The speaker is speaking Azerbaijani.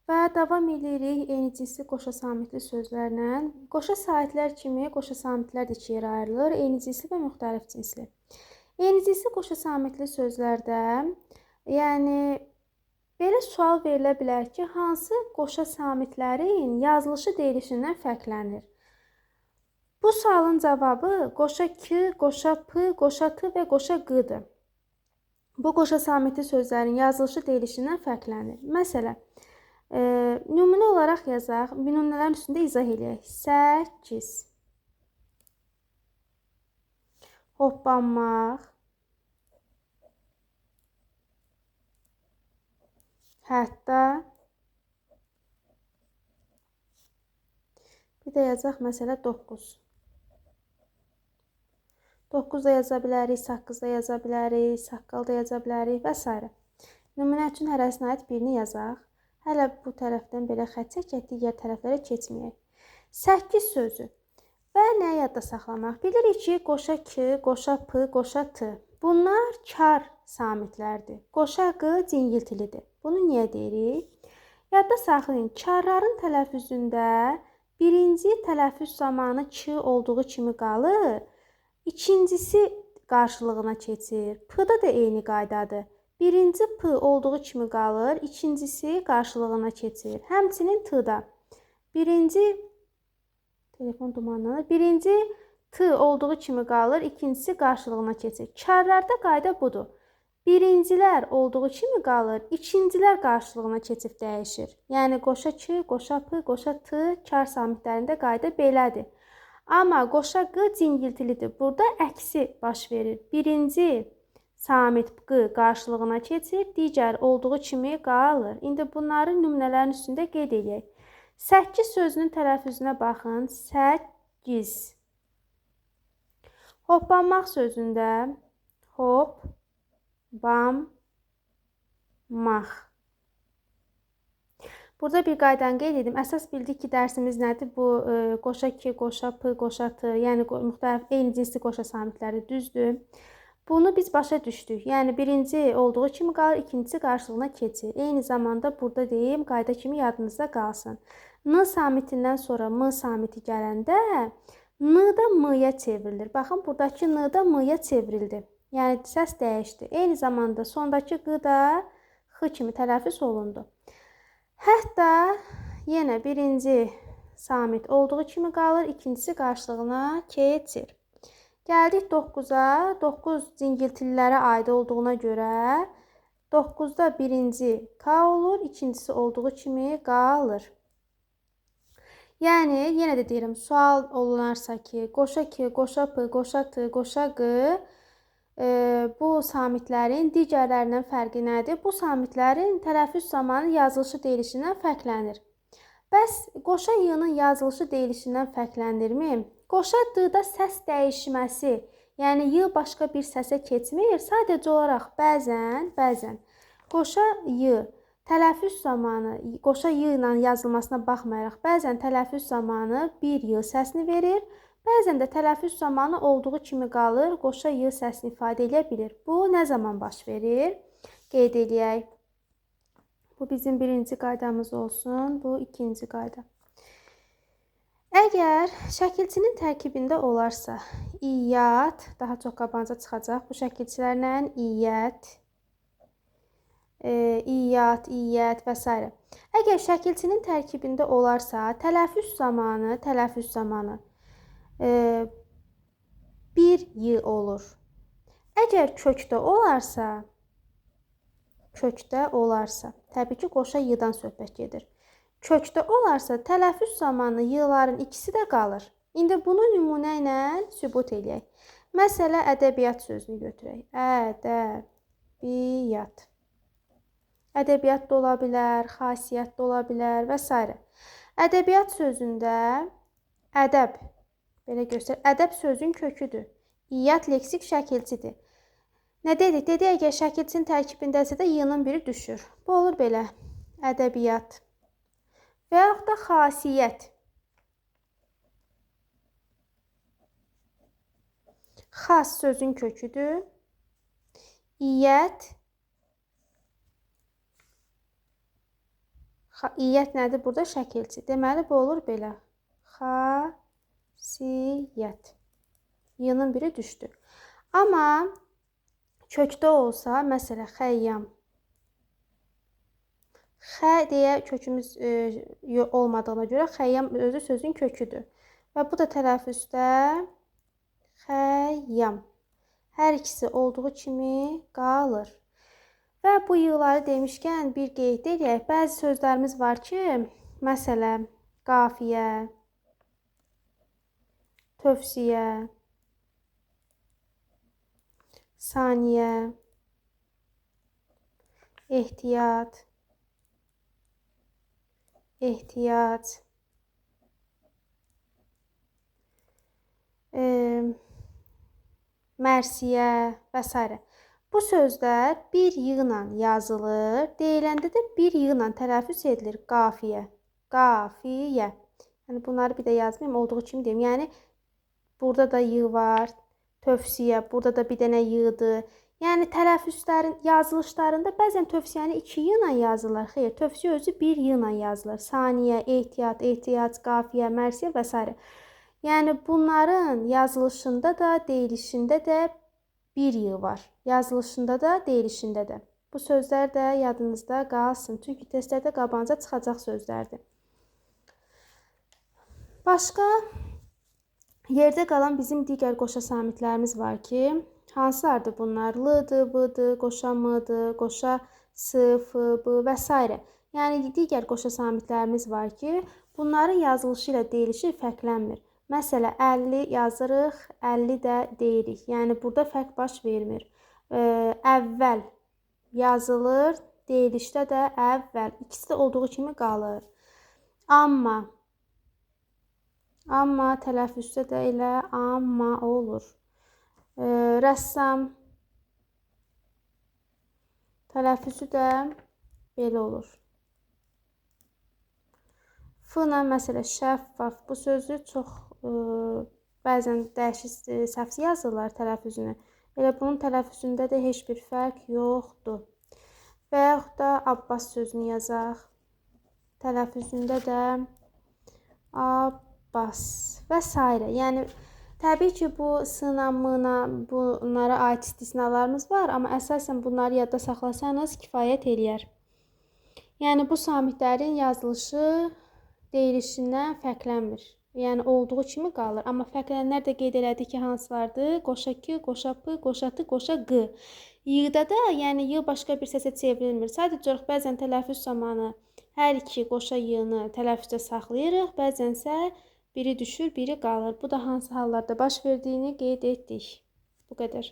Və davam edirik eyni cinsli qoşa samitli sözlərlə. Qoşa saitlər kimi qoşa samitlər də iki yerə ayrılır. Eyni cinsli və müxtəlif cinsli. Eyni cinsli qoşa samitli sözlərdə, yəni belə sual verilə bilər ki, hansı qoşa samitlərin yazılışı deyilişindən fərqlənir? Bu sualın cavabı qoşa K, qoşa P, qoşa T və qoşa Q-dır. Bu qoşa samitli sözlərin yazılışı deyilişindən fərqlənir. Məsələn, nümunə olaraq yazaq, nümunələrin üstündə izah eləyək. 8. Hoppanmaq. Hətta. Bir də yazaq, məsələ 9. 9 da yaza bilərik, 8 da yaza bilərik, saqqal da yaza bilərik və s. Nümunə üçün hərəsinə aid birini yazaq. Hələ bu tərəfdən belə xətt çəkək, digər tərəflərə keçməyək. 8 sözü və nəyi yadda saxlamaq? Bilirik ki, qoşa K, qoşa P, qoşa T. Bunlar kar samitlərdir. Qoşa Q cingiltilidir. Bunu niyə deyirik? Yadda saxlayın, karların tələffüzündə birinci tələffüz zamanı K olduğu kimi qalır, ikincisi qarşılığına keçir. P-da da eyni qaydadır. Birinci P olduğu kimi qalır, ikincisi qarşılığına keçir. Həmçinin T-da. Birinci telefon dumanlanır. Birinci T olduğu kimi qalır, ikincisi qarşılığına keçir. Karlarda qayda budur. Birincilər olduğu kimi qalır, ikincilər qarşılığına keçib dəyişir. Yəni qoşa K, qoşa P, qoşa T kar samitlərində qayda belədir. Amma qoşa Q cingiltilidir. Burada əksi baş verir. Birinci samit Q qarşılığına keçir, digər olduğu kimi qalır. İndi bunları nümunələrin üstündə qeyd edək. 8 sözünün tələffüzünə baxın. 8. Hoppanmaq sözündə hop, bam, max. Burada bir qaydanı qeyd edim. Əsas bildik ki, dərsimiz nədir? Bu qoşa K, qoşa P, qoşa T, yəni müxtəlif eyni cinsli qoşa samitləri düzdür. Bunu biz başa düşdük. Yəni birinci olduğu kimi qalır, ikincisi qarşılığına keçir. Eyni zamanda burada deyim, qayda kimi yadınızda qalsın. N samitindən sonra M samiti gələndə N da M-ya çevrilir. Baxın, buradakı N da M-ya çevrildi. Yəni səs dəyişdi. Eyni zamanda sondakı Q da X kimi tələffüz olundu. Hətta yenə birinci samit olduğu kimi qalır, ikincisi qarşılığına keçir. Gəldik 9-a. 9 cingiltililərə aid olduğuna görə 9-da birinci K olur, ikincisi olduğu kimi qalır. Yəni, yenə də deyirəm, sual olunarsa ki, qoşa K, qoşa P, qoşa T, qoşa Q bu samitlərin digərlərindən fərqi nədir? Bu samitlərin tələffüz zamanı yazılışı deyilişindən fərqlənir. Bəs qoşa Y-nın yazılışı deyilişindən fərqlənirmi? Qoşa D-da səs dəyişməsi, yəni Y başqa bir səsə keçmir, sadəcə olaraq bəzən qoşa Y tələffüz zamanı, qoşa Y ilə yazılmasına baxmayaraq, bəzən tələffüz zamanı bir Y səsini verir, bəzən də tələffüz zamanı olduğu kimi qalır, qoşa Y səsini ifadə edə bilir. Bu nə zaman baş verir? Qeyd eləyək. Bu bizim birinci qaydamız olsun, bu ikinci qayda. Əgər şəkilçinin tərkibində olarsa, iyyat, daha çox qabanca çıxacaq bu şəkilçilərlə, iyyət, iyyat, iyyət və s. Əgər şəkilçinin tərkibində olarsa, tələffüz zamanı bir y olur. Əgər kökdə olarsa, təbii ki, qoşa y-dan söhbət gedir. Kökdə olarsa, tələffüz zamanı y-ların ikisi də qalır. İndi bunu nümunə ilə sübut eləyək. Məsələ, ədəbiyyat sözünü götürək. Ədəbiyyat. Ədəbiyyat da ola bilər, xasiyyət də ola bilər və s. Ədəbiyyat sözündə ədəb, belə göstər, ədəb sözün köküdür. İyyat leksik şəkilçidir. Nə dedik? Dedik, əgər şəkilçinin tərkibindəsə də y-nın biri düşür. Bu olur belə, ədəbiyyat. Və yaxud da xasiyyət. Xas sözün köküdür. İyyət İyyət nədir? Burada şəkilçi. Deməli, bu olur belə. Xasiyyət. Y-nın biri düşdü. Amma kökdə olsa, məsələ, xəyyam. Xə deyə kökümüz olmadığına görə xəyyam özü sözün köküdür. Və bu da tələffüzdə xəyyam. Hər ikisi olduğu kimi qalır. Və bu yığları demişkən bir qeyd eləyək. Bəzi sözlərimiz var ki, məsələ, qafiyə, tövsiyə, saniyə, ehtiyat, ehtiyac, mərsiyə və s. Bu sözlər bir yığla yazılır, deyiləndə də bir yığla tələffüz edilir. Qafiyə, qafiyə. Yəni, bunları bir də yazmayayım, olduğu kimi deyim. Yəni, burada da yığ var, tövsiyə, burada da bir dənə yığdır. Yəni, tələffüzlərin yazılışlarında bəzən tövsiyəni iki yığla yazırlar. Xeyr, tövsiyə özü bir yığla yazılır. Saniyə, ehtiyat, ehtiyac, qafiyə, mərsiyə və s. Yəni, bunların yazılışında da, deyilişində də bir yığ var. Yazılışında da, deyilişində də. Bu sözlər də yadınızda qalsın. Çünki testlərdə qabağınıza çıxacaq sözlərdir. Başqa yerdə qalan bizim digər qoşa samitlərimiz var ki, hansılardır bunlar? L-dır, B-dır, qoşa M-dır, qoşa S, F, B və s. Yəni, digər qoşa samitlərimiz var ki, bunların yazılışı ilə deyilişi fərqlənmir. Məsələ, 50 yazırıq, 50 də deyirik. Yəni, burada fərq baş vermir. Əvvəl yazılır, deyilişdə də əvvəl. İkisi də olduğu kimi qalır. Amma tələffüzdə də elə amma olur. Rəssam tələffüzü də belə olur. F-la məsələ, şəffaf. Bu sözü çox bəzən dəyişik səhv yazırlar tələffüzünü. Elə bunun tələffüzündə də heç bir fərq yoxdur. Və yaxud da Abbas sözünü yazaq. Tələffüzündə də Abbas və s. Yəni, təbii ki, bu S-la, M-la bunlara aid istisnalarımız var, amma əsasən bunları yadda saxlasanız kifayət eləyər. Yəni, bu samitlərin yazılışı deyilişindən fərqlənmir. Yəni, olduğu kimi qalır. Amma fərqlənənlər də qeyd elədik ki, hansılardır? Qoşa K, qoşa P, qoşa T, qoşa Q. Y-da da, yəni Y başqa bir səsə çevrilmir. Sadəcə olaraq bəzən tələffüz zamanı hər iki qoşa Y-nı tələffüzdə saxlayırıq. Bəzənsə biri düşür, biri qalır. Bu da hansı hallarda baş verdiyini qeyd etdik. Bu qədər.